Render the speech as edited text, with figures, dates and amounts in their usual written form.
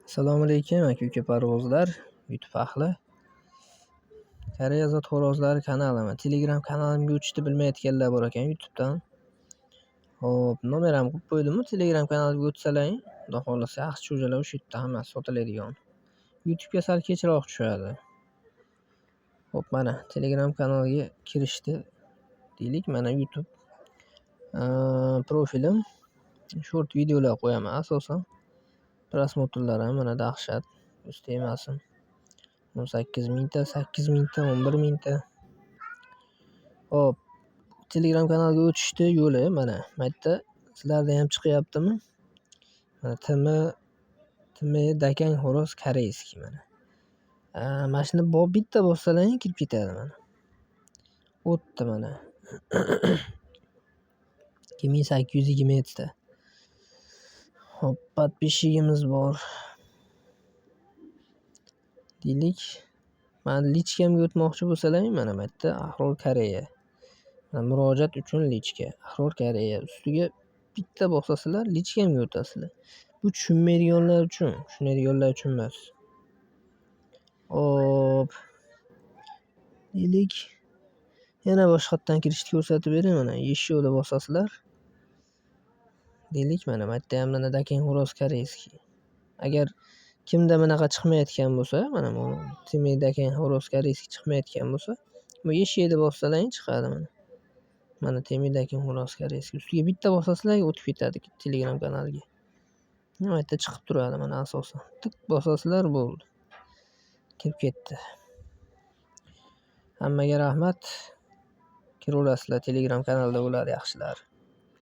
Assalomu alaykum, aka-uka parvozlar, YouTube ahli. Koreya zot xo'rozlari kanalimi, Telegram kanalimga o'tishni bilmayotganlar bor ekan YouTube'dan. Xo'p, nomer ham qo'yib qo'ydimu Telegram kanaliga o'tsalaring, Xudo xohlasa yaxshi jo'jalar o'sha yerda hammasi sotiladigan. YouTube'ga sal kechroq tushadi. Xo'p, mana Telegram kanaliga kirishdi deylik, mana YouTube profilim. Short videolar qo'yaman asosan. Просмотр lar ham mana dahshat, ko'z tegmasin. 18 mingta, 8 mingta, 11 mingta. Xo'p, Telegram kanaliga o'tishni yo'li mana bu yerda sizlarda ham chiqyaptimi? Mana TM Dakang xo'roz корейский mana. Mana shuni bitta bossalaring kirib ketadi mana. O'tdi mana. 2827 ta. Xo'p, подписчик imiz bor. Deylik, mani личка mga o'tmoqchi bo'lsalaring, mana bu yerda Ahror Koreya. Murojaat uchun личка. Ahror Koreya ustiga bitta bosasizlar, личка mga o'tasizlar. Bu tushunmaydiganlar uchun, tushunadiganlar uchun emas. Xo'p. Deylik, yana boshqatdan kirishni ko'rsatib beray mana. Еще deb bosasizlar. Deylik, mana bu yerda ham mana Dakang xo'roz корейский. Agar kimda bunaqa chiqmayotgan bo'lsa, mana bu TM Dakang xo'roz корейский chiqmayotgan bo'lsa, bu еще deb bossalaring chiqadi mana. Mana TM Dakang xo'roz корейский. Ustiga bitta bosasizlar, o'tib ketadi Telegram kanaliga. Bu yerda chiqib turadi mana asosan. Tiq bosasizlar, bo'ldi. Kirib ketdi. Hammaga rahmat. Kiraverasizlar, Telegram kanalda bo'ladi yaxshilari.